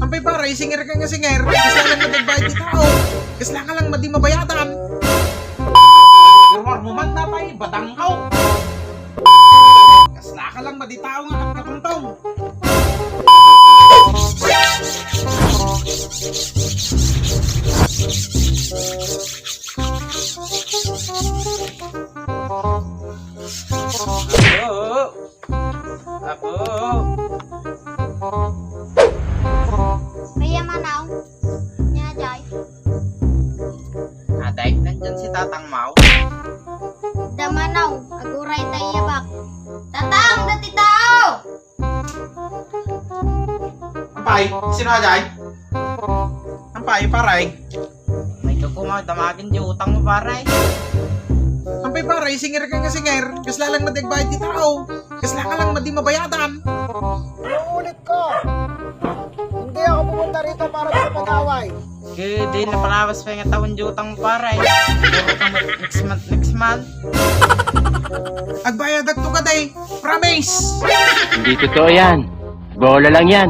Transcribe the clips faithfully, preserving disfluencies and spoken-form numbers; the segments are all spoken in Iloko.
Ampay pare, singer ka nga singer. Kasla ka lang madi agbayad ti tao. Kasla ka lang madi mabayadan. Iruar mo man, tatay, batangkaw. Kasla ka lang madi tao nga katkatungtong. Apo! Apo! Kaya manaw, nia jay. Aday, nandyan si Tatang Mau. Da manaw, aguray ta iyabak. Tatang, dati tao! Ampay, sino a jay? Ampay, pare. May kukumaw, damagin di utang mo, pare. Ampay, pare, singer ka nga singer. Kasla lang madi agbayad ti tao. Kasla ka lang madi mabayadan. Inuulit ko, hindi ako pumunta rito para makipag-away. Kaya di na palawas pa nga taon di utang mo, pare. Puro ka mo next month, next month. Agbayadak to kadi. Promise! Hindi totoo yan. Bola lang yan.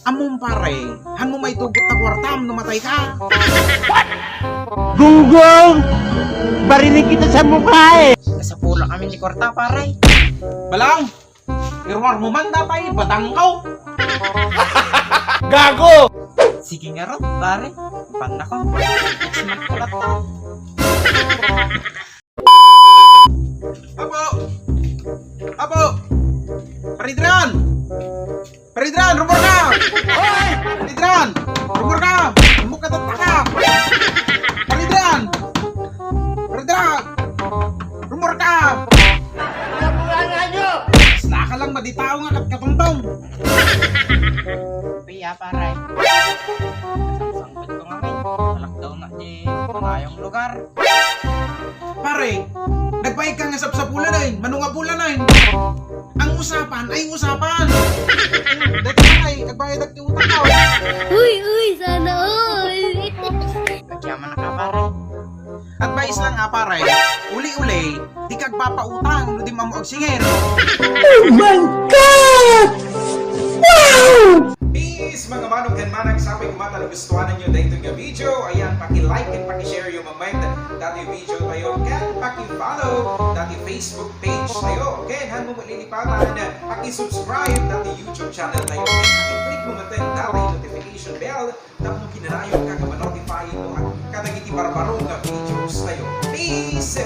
Ammom, pare, han mo maitugot ta kuartam no matay ka. Gunggong! Barinig kita sa mukha eh! Nasa pulo kami ni kuarta, pare. Balang! Iruar mo man, tatay, batangkaw. Gago! Sige nga ron, pare. Pan ako. Next month ko lang to. Apo! Apo! Paridran! Paridran, rumor ka! Hoy! Paridran! Rumor ka! Rumor ka, tattaka! Paridran! Paridran! Rumor ka! Kasla ka lang madi tao nga katkatungtong. Piya, pare. Sangpet ko nga, men. Alak daw na di manayong lugar. Pare, nagbayad ka nga sapsapulan, ay. Manungapulan, ay. Ang usapan ay usapan. Dati, ay, nagbayad ti utang ko. Uy, uy, sana all. Nagyaman na ka, pare. Advice lang, ha, pare. Uli-uli, di ka agpapautang no di mo ammo agsinger. Oh my God! Wow! Peace, mga manong ken manang, sapay koma ta nagustuhan ninyo daytoy nga video. Ayan, paki-like and paki-share yo met dati video tayo. Ken paki-follow dati Facebook page tayo. Ken han mo malilipatan, paki-subscribe dati YouTube channel tayo. Ken paki-click mo met dati notification bell tapno kinanayon ka nga ma-notify mo kadagiti barbaro nga videos tayo. Peace!